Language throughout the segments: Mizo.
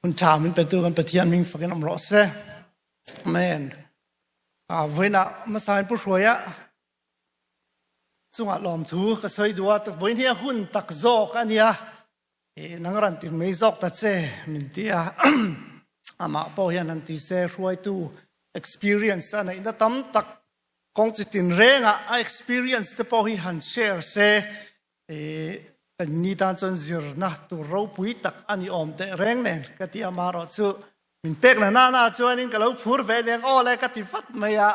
Hun ṭha min petu kan Pathian hming fakin um rawh seh. Amen. Voin ah hmasa in Pu Hruaia cungah lawmthu ka sawi duh a. Voin hi a hun tak zawk a nia. Nang ran tin mei zawk ta che min ti a. Amah pawh hian han ti se hruaitu experience a neihna tam tak kawng chitin rengah a experience te pawh hi han share se Kan ni tan chuan zirna tur ropui tak a ni awm teh reng nen ka ti a, marawh chu min pek na nana chuanin ka lo phur ve nen aw le ka ti vat mai a,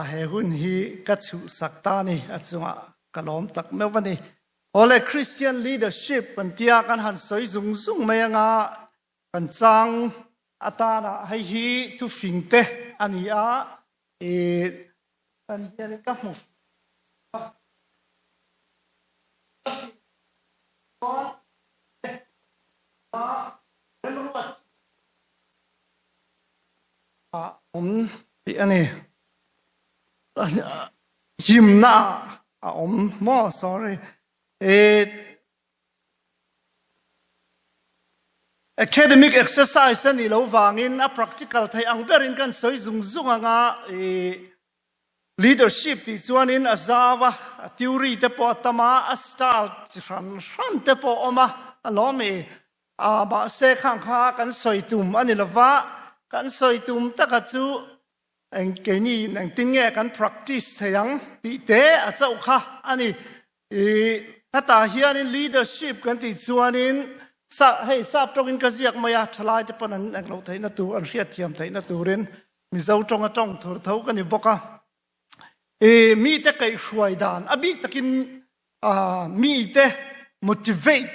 he hun hi ka chhuhsak ta ni a chungah ka lawm tak meuh a ni. Aw le Christian leadership kan tia kan han sawi zung zung mai anga kan chang atana hei hi thufing te a ni a, kan hianin ka hmu. Awm tih a ni. Himna a awm maw? Sorry. Academic exercise a nih loh vangin a practical theih ang berin kan sawi zung zung anga Leadership tih chuanin a zau a, a theory te pawh a tam a, a style chi hran hran te pawh a awm a, a lawm i. A mahse khang kha kan sawi tum a ni lova, kan sawi tum taka chu eng keini engtin nge kan practice thei ang tih te a chauh kha a ni. I hetah hianin leadership kan tih chuanin sa hei sap tawngin ka ziak mai a, thalai te pawn an englo theihna tur an hriatthiam theihna turin Mizo tawng a tawng thur tho ka ni bawk a. I mite kaihhruai dan a bik takin mite motivate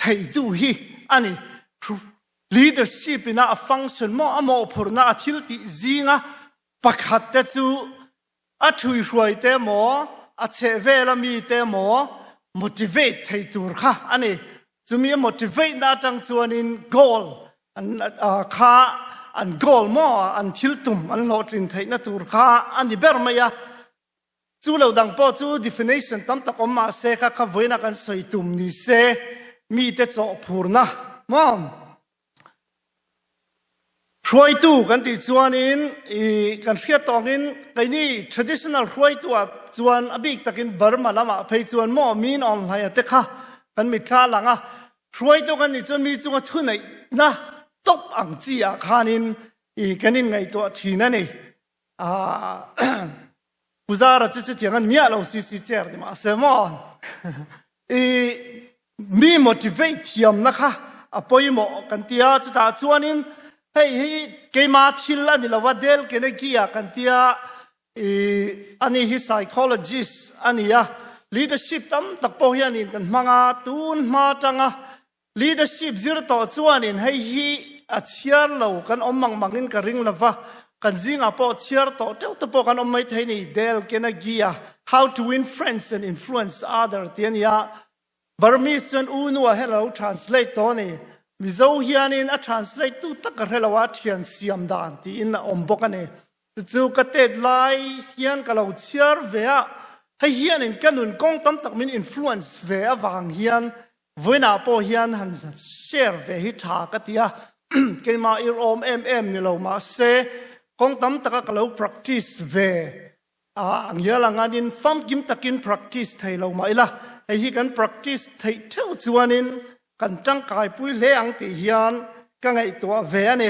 theitu hi a ni. Leadership ina a function maw a mawhphurhna a thil tih zinga pakhat te chu A ṭhuihruai te maw, a chhehvela mi te maw motivate thei tur kha a ni. Chumi a motivate na aṭang chuanin goal an kha an goal maw an thil tum an hlawhtlin theihna tur kha a ni ber mai a. Chu lo dang pawh chu definition tam tak awm mah se kha kha vawiina kan sawi tum ni se mite chawhphurna maw. Hruaitu kan tih chuanin i kan hriat tawngin keini traditional hruaitu ah chuan a bik takin Burma lamah phei chuan maw min awn hlaia te kha kan mitthla lang a, hruaitu kan nih chuan mi chunga thuneihna tawp ang chi ah khanin i kan inngaihtuah thin a ni. Puzara chu chutiang an miah lo CC chair ni mahse maw i mi motivate thiamna kha a pawimawh kan tia chutah chuanin hei hi keima thil a ni lova Dale Carnegie ah kan tia i ani hi psychologist a ni a leadership tam tak pawh hianin kan hmang a tun hma tanga Leadership zir tawh chuanin hei hi a chhiar lo kan awm mang mangin ka ring lova, kan zingah pawh chhiar tawh teuh te pawh kan awm mai thei ni, Dale Carnegie-a How to Win Friends and Influence Others tih a ni a, Burmese chuan U Nu-a hian a lo translate tawh a ni. Mizo hianin a translate tu tak ka hre lo a, thian siam dan tiin a awm bawk a ni. Chu chu ka tet lai hian ka lo chhiar ve a, hei hianin ka nun kawng tam tak min influence ve avang hian Vawiinah pawh hian han share ve hi tha ka ti a, keimah ir awm em em ni lo mahse kawng tam taka ka lo practice ve a ngial ang anin famkim takin practice thei lo mah ila hei hi kan practice theih theuh chuanin kan tangkaipui hle ang tih hian ka ngaihtuah ve a ni.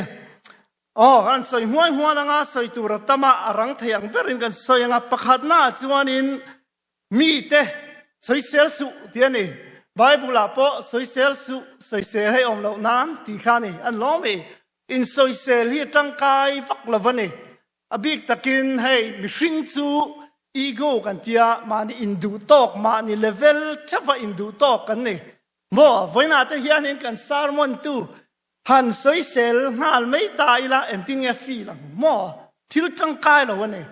Aw, kan sawi hmuai hmual anga sawi tur a tam a, a rang thei ang berin kan sawi anga pakhatnaah chuanin Mite sawisel suh tih a ni. Bible-ah pawh sawisel suh, sawisel hei awm loh nan tih kha a ni. An lawm i, insawisel hi a tangkai vak lo a ni. A bik takin hei mihring chu ego kan tia, mahni induh tawk, mahni level theuha induh tawk kan ni. Maw, vawiinah te hianin kan sermon tu han sawisel nghal mai ta ila engtin nge feel ang maw? Thil tangkai lo a ni.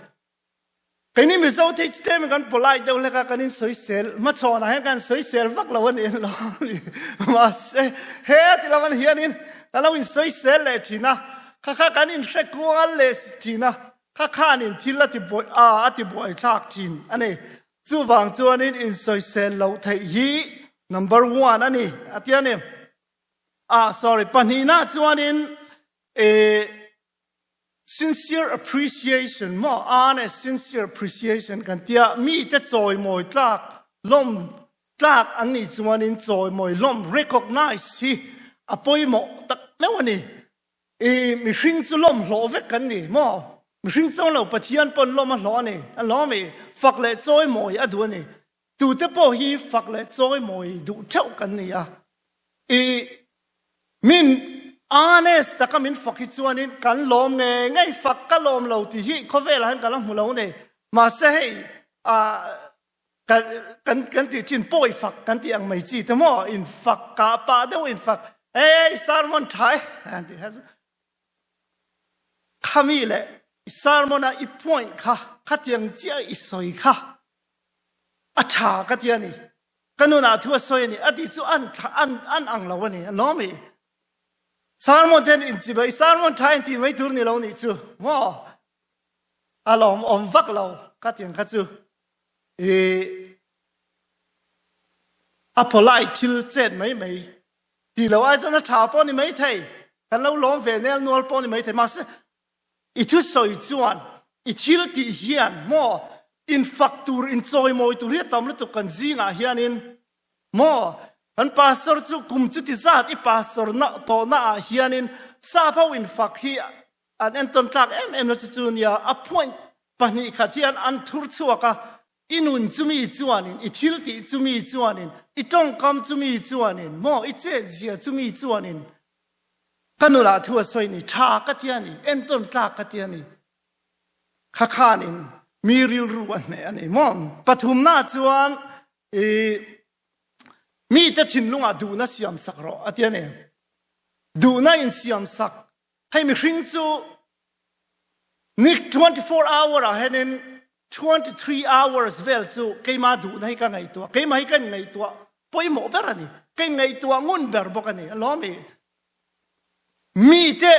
Keini Mizo thei chu tlem in kan polite deuh hlek a, kan in sawisel hmachhawn ah hian kan sawisel vak lo a ni lo mahse he ti lo an hianin kan lo in sawisel leh thin a, kha kha kan in hre kual leh thin a, kha khan in thil a ti buai a a ti buai thlak thin a ni. Chuvang chuanin in sawisel loh theih hi number one a ni a ti a ni. Ah sorry pahnihna chuanin eh sincere appreciation maw honest sincere appreciation kan tia mi te chawimawi tlak lawm tlak an nih chuanin chawimawi lawm recognize hi a pawimawh tak meuh a ni. I mihring chu lawm hlawh vek kan ni maw? Mihring chang lo Pathian pawn lawm a hlawh a ni. A lawm i fak leh chawimawi a duh a ni. Tute pawh hi fak leh chawimawi duh theuh kan ni a. I min honest taka min fak hi chuanin kan lawm ngei ngei fak ka lawm lo tih hi khawvelah hian ka la hmu lo nei. Mahse hei kan kan kan tih thin pawi fak kan tih ang mai chi te maw in fak kah pah deuh in fak ei sermon tha e an tih kha chu khami leh sermon a i point kha khatiang chiah i sawi kha a tha ka ti ani ka nunah thu a sawi ani a tih chu an an an ang lo ani an lawm i sermon ten in chibai sermon tha in tih mai tur ni lo nih chu maw a lawm awm vak lo ka tiang kha chu i a polite thil chet mai mai ti lo ai chuan a tha pawh ni mai thei kan lo lawm ve nel nual pawh ni mai thei mahse i thu sawi chuan i thil tih hian maw in fak tur in chawimawi tur hi a tam lutuk kan zingah hianin maw kan pastor chu kum chuti zat i pastor na tawhna ah hianin sap ho in fak hi an entawn tlak em em na chu chu nia a point pahnih khat hian an thur chhuak a i nun chumi chuanin i thil tih chumi chuanin i tawngkam chumi chuanin maw i chet zia chumi chuanin ka nunah thu a sawi ni tha ka ti a ni entawn tlak ka ti a ni kha khanin mi rilru a hneh a ni maw pathumna chuan i mite thinlungah duhna siam sak rawh a ti a ni duhna in siam sak Hei mihring chu ni 24 hour ah hianin 23 hours vel chu keima duhna hi ka ngaihtuah keima hi ka ngaihtuah pawimawh ber a ni ka ngaihtuah ngun ber bawk a ni alawm i mite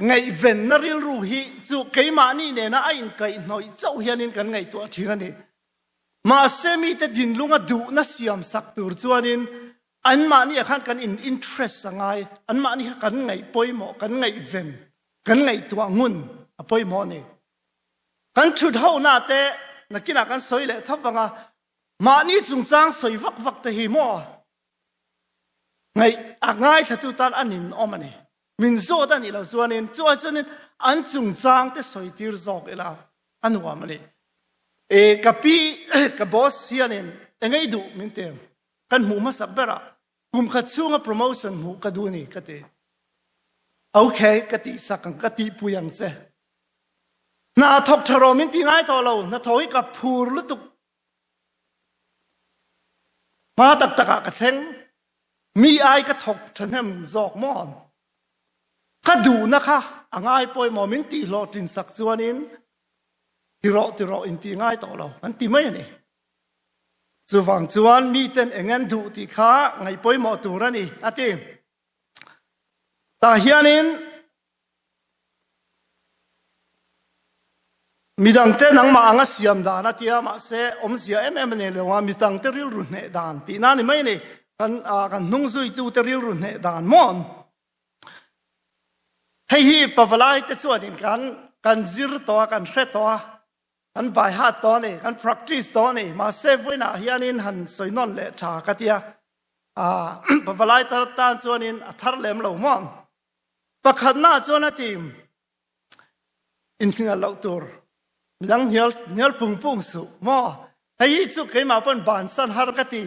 ngaihvenna rilru hi chu keimahni nena a inkaihhnawih chauh hianin kan ngaihtuah thin a ni mahse mite dinlunga duhna siam sak tur chuanin Anmahni ah khan kan in interest a ngai. Anmahni kha kan ngaih pawimawh, kan ngaihven, kan ngaihtuah ngun a pawimawh a ni. Kan thut hona te nakinah kan sawi leh thap vang a, mahni chungchang sawi vak vak te hi maw ngaih a ngaithlatu tan a nin awm a ni. Min zawt a nih loh chuanin chu ai chuanin an chungchang te sawi tir zawk ila a nuam a ni. E ka pi ka boss hianin engei duh min ti. Kan hmuh hmasak berah kum khat chhunga promotion hmuh ka duh ni ka ti. Okay ka tih sak ang ka tihpui ang che. Hna thawk tha rawh min ti ngai tawh lo, hna thawh hi ka phur lutuk. Hma tak takah ka thleng. Mi ai ka thawk thahnem zawk maw? Ka duhna kha a ngai pawimawh min tih hlawhtlin sak chuanin ti rawh ti rawh in ti ngai tawh lo kan ti mai a ni. Chuvang chuan miten eng an duh tih kha ngaih pawimawh tur a ni, a ti. Tah hianin midangte nangmah anga siam dan a tia, mahse awmzia em em a nei lo a, midangte rilru hneh dan tihna a ni mai a ni. Kan kan hnung zuitute rilru hneh dan maw? Hei hi pavalaite chuanin kan kan zir tawh a, kan hre tawh a. Kan bai hat tawh a ni, kan practice tawh a ni. Mahse vawiinah hianin han sawi nawn leh tha ka tia. Pavalai tar tan chuanin a thar lem lo maw? Pakhatna chuan a ti, inhnial loh tur, midang hnial hnial pung pung suh maw? Hei hi chu keimah pawn bansan har ka ti.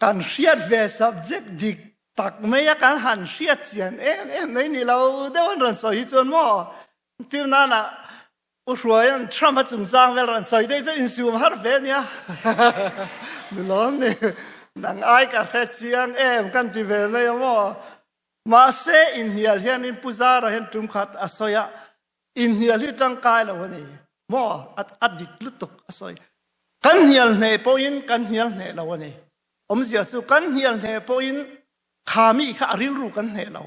Kan hriat ve subject dik tak mai a kan han hriat chian em em mai ni lo deuh an rawn sawi hi chuan maw? Tir nana U Hruaia'n Trump a chungchang vel rawn sawi daih chu insum har ve ania. Nulawm ni, nang ai ka hre chiang em kan ti ve mai a maw? Mahse inhnial hianin Pu Zara hian tum khat a sawi a, inhnial hi tangkai lo a ni maw? A dik lutuk a sawi. Kan hnial hneh pawhin kan hnial hneh lo a ni. Awmzia chu kan hnial hneh pawhin kha mi kha a rilru kan hneh lo.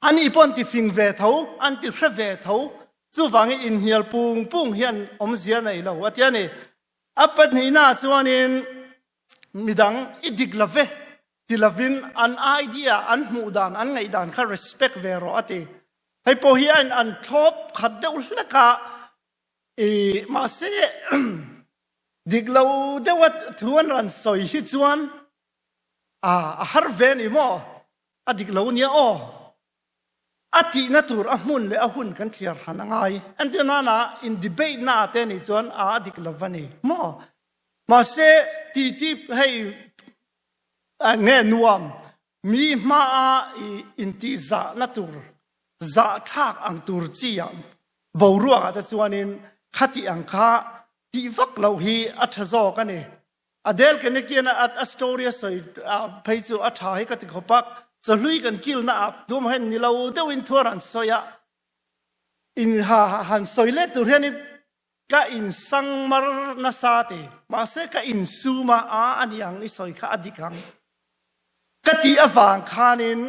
Ani pawh an ti fing ve tho, an ti hre ve tho. Chuvangin inhnial pung pung hian awmzia nei lo a ti a ni. A pahnihnaah chuanin midang i dik lo ve. ti lovin an idea, an hmuh dan, an ngaih dan kha respect ve rawh a ti. Hei pawh hi a in an thlawp khat deuh hlek a, i mahse dik lo deuha thu an rawn sawi hi chuan a a har ve a ni maw? A dik lo nia aw. A tihna tur a hmun leh a hun kan thliar hran a ngai. Entir nana in debate na te nih chuan a a dik lo va ni maw? Mahse titi hei nge nuam mi hmaa i intihzahna tur zahthlak ang tur chi ah boruak ah te chuanin khati ang kha tih vak loh hi a tha zawk a ni. Adele Kenekian a story a sawi phei chu a tha hi ka ti khawp a, chawhlui kan kilna ah tum hian ni lo deuhin thuar an sawi a, in han sawi let tur hianin ka insang mar nasa ti, mahse ka insum a, a ani ang i sawi kha a dik ang ka tih avang khanin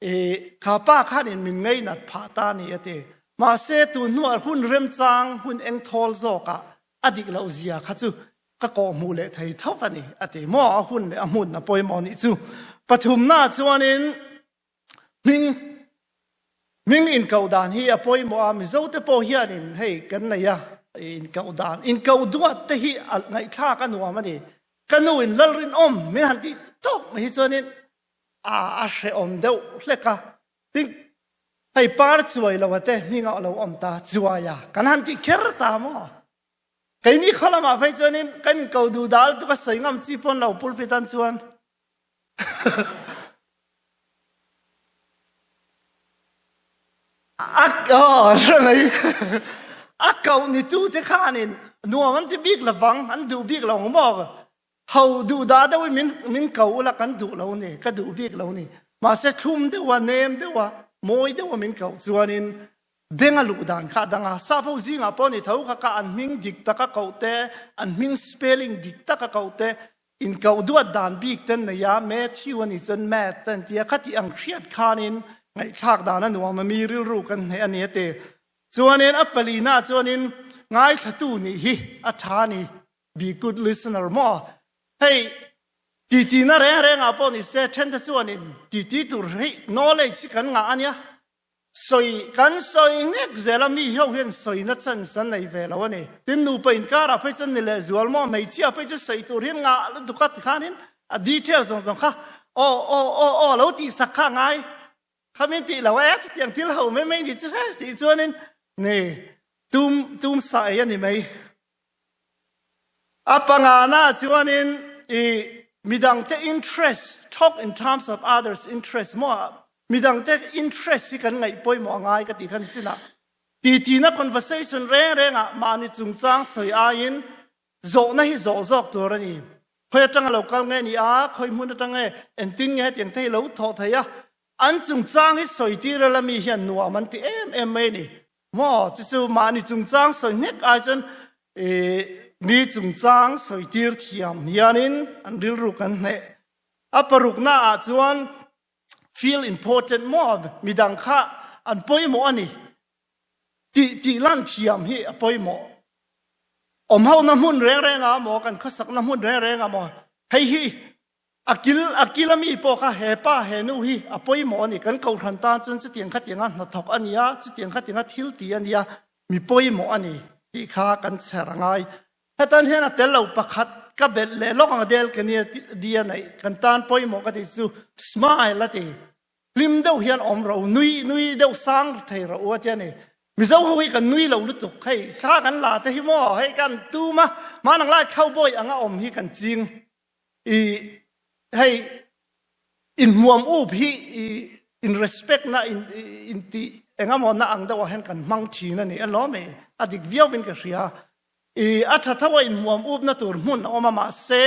I kha pa khanin min ngainat phah ta ni a ti. Mahse tun hnuah hun remchang hun eng thawl zawkah a dik loh zia kha chu ka kawh hmuh leh thei tho a ni a ti. Maw a hun leh a hmun a pawimawh nih chu. Pathumna chuanin hming hming inkoh dan hi a pawimawh a, Mizote pawh hianin hei kan nei a inkoh dan inkoh duat te hi a ngaihthlak a nuam a ni. Ka nu in Lalrinawm min han tih tawk mai hi chuanin a a hrehawm deuh hlek a, tin hei par chuai lo a te hming ah a lo awm ta chuai a kan han tih kher ta maw? Keini khaw lamah phei chuanin kan inko duh dal lutuk a sawi ngam chi pawn lo pulpit an chuan a aw hre mai a koh ni tu te khanin nuam an ti bik lovang an duh bik lo ang maw? Ho duh dah deuh in min min ko ula kan duh lo ni, ka duh bik lo ni. Mahse thlum deuh a, nem deuh a, mawi deuh a min koh chuanin beng a luh dan kha a dang a. Sap ho zingah pawh ni tho kha ka an hming dik taka koh te, an hming spelling dik taka koh te, in koh duat dan bik ten nei a, Matthew a nih chuan Matt te an ti a, khati ang hriat khanin ngaihthlak dan a nuam a, mi rilru kan hneh a ni a ti. Chuanin a palina chuanin ngaithlatu nih hi a tha a ni. Be good listener maw? Hei titi na reng reng ah pawh ni se then te chuan in titi tur hi knowledge hi kan ngah ania sawi kan sawi nek zel a mi ho hian sawi na chance an nei ve lo ani tin nupa inkar ah phei chuan ni leh zual maw hmeichhia phei chu sawi tur hian ngah lutuk a tikhan in a detail zawng zawng kha aw aw aw aw lo tih sak kha a ngai kha min tih lo e chutiang thil ho mai mai ni chu he tih chuanin ni tum tum sa ei a ni mai a pangana chuanin i midangte interest talk in terms of others interest mo midangte interest hi kan ngaih pawimawh angai ka tih khan chinah titina conversation reng rengah mahni chungchang sawi aiin Zawhna hi zawh zawk tur a ni. Khawi atanga lo kal nge ni a, khawi hmun atang nge, engtin nge hetiang te hi lo thawh thei a, an chungchang hi sawi tir ila mi hian nuam an ti em em mai a ni. Maw, chu chu mahni chungchang sawi hnek ai chuan ih mi chungchang sawi tir thiam hianin an rilru kan hneh. A parukna ah chuan feel important maw, midang kha an pawimawh a ni tih tih lan thiam hi a pawimawh. Awm hona hmun reng reng ah maw kan khawsakna hmun reng reng ah maw hei hi a kil a kil a mi pawh kha he pa he nu hi a pawimawh a ni kan kohhran tan chuan chutiang khatiang a hnathawk a ni a chutiang khatiang a thil ti a ni a mi pawimawh a ni tih kha kan chher a ngai hetan hian a tel lo pakhat ka belh leh lawk ang del ka nia dia neih kan tan pawimawh ka tih chu smile a ti Hlim deuh hian awm ro, nui nui deuh sang thei ro u a tia ni. Mizo ho hi kan nui lo lutuk, hei thla kan la te hi maw, hei kan tum a, hmanang lai cowboy anga awm hi kan ching. I hei inhmuam up hi i in respect na in in ti engemaw na ang deuh ah hian kan hmang thin a ni a lawm e, a dik viau in ka hria. I a tha tho a inhmuam up na tur hmun a awm a mahse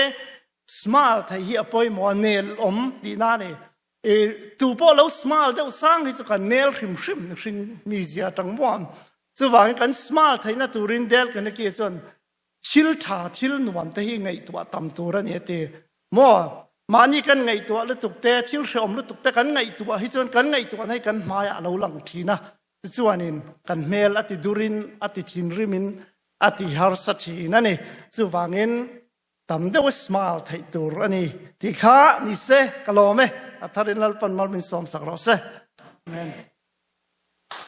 smile thei hi a pawimawh a, nel awm tihna a ni. I tu pawh lo smile deuh sang hi chu kan nel hrim hrim mihring mizia atang muam. Chuvangin kan smile theihna turin Dale Carnegie chuan thil tha, thil nuam te hi ngaihtuah tam tur a ni a ti. Maw? Mahni kan ngaihtuah lutuk te, thil hrehawm lutuk te kan ngaihtuah hi chuan kan ngaihtuahna hi kan hmaiah a lo lang thin a. Tichuanin kan hmel a ti durin, a ti thinrimin, a ti harsa thin a ni. Chuvangin. Tam deuh a smile theih tur a ni tih kha ni se ka lawm e. A tharin Lalpan mal min sawmsak rawh se. Amen.